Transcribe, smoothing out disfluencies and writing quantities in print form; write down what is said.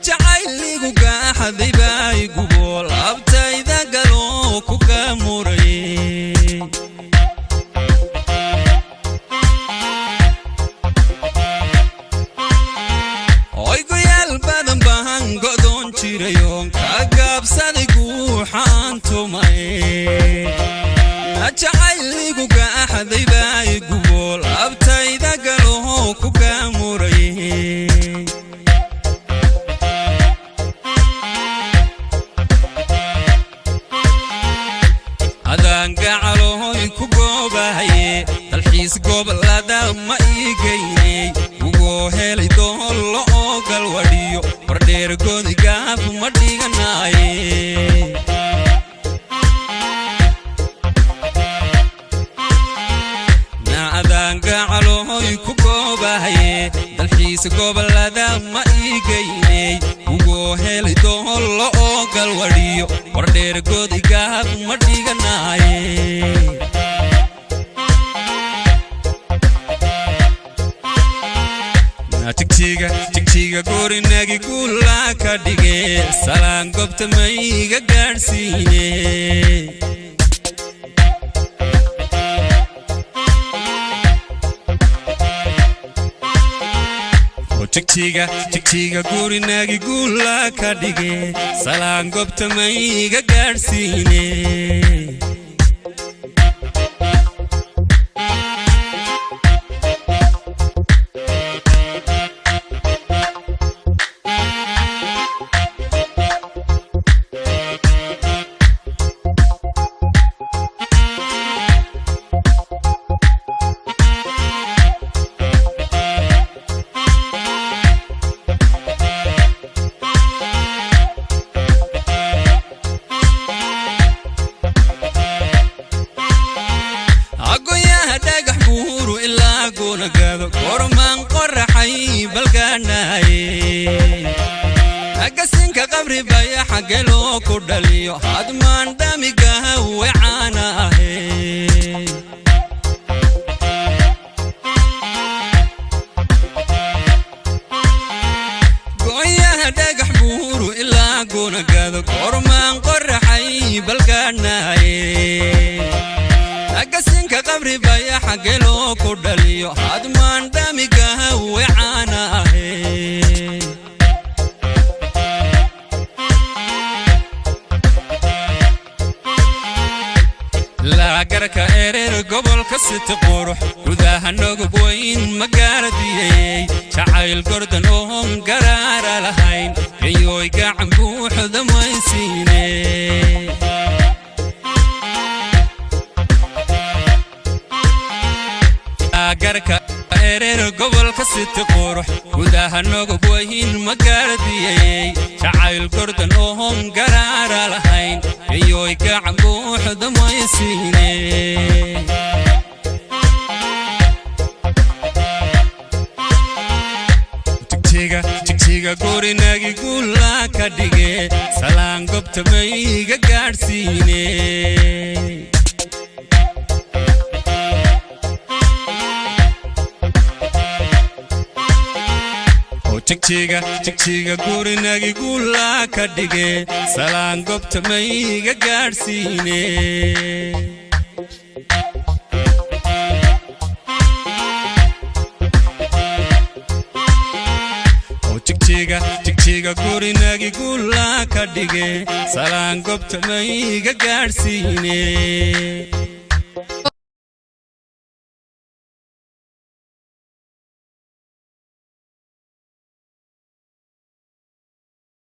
Jacayligu gaaxaday baa igubo laabtayda galoo ku gaamuray. Oygoyaal badan baan go'doon jirayoon ka gaabsaday guuxaan tumay. Jacayligu gaaxaday baa igubo laabtayda galoo ku gaamuray. Adaan gacalohoy ku goobahaye, dalxiis gobolada ma ii geyney? Ugoo helay doollo oo galwadhiyo bardheer godigaaf ma dhiganaaye. Adaan gacalohoy ku goobahaye, dalxiis gobolada ma ii geyney? Ugoo helay doollo oo galwadhiyo bardheer godigaaf ma dhiganaaye. Jigjiga, jigjiga gorinagi guulaa ka dhige, salaan gobta mayga gaadhsiine? Jigjiga, jigjiga gurinagi guulaa ka dhige, salaan gobta mayga gaadhsiine? Agoyaha dhagax buuru ilaa goonagado gormaan qoraxay balgaanaaye. Agasinka qabri baya xaggeloo ku dhaliyo hadmaan dhamigaha wecaana ahe. Gooyaha dhagax buuru ilaa goonagado gormaan qoraxay balgaanaaye. Agasinka qabri baya xaggeloo ku dhaliyo hadmaan dhamigaha wecaana ahe. Laagarka ereer gobolka siti qurux gudaha nogub weyn magaaladiyey, jacayl gordan oon garaara lahayn gayooy gacan buuxda maysiine. Garka ereer gobolka siti qurux gudaha nogub weyn magaaladiyey, jacayl gordan oon garaara lahayn gayooy gacan buuxda maysiine. Jigjiga, jigjiga gurinagi guulaa ka dhige, salaan gobta mayga gaadhsiine? Jigjiga, jigjiga gurinagi guulaa ka dhige, salaan gobta mayga gaadhsiine? Jigjiga, jigjiga gurinagi guulaa ka dhige, salaan gobta mayga gaadhsiine?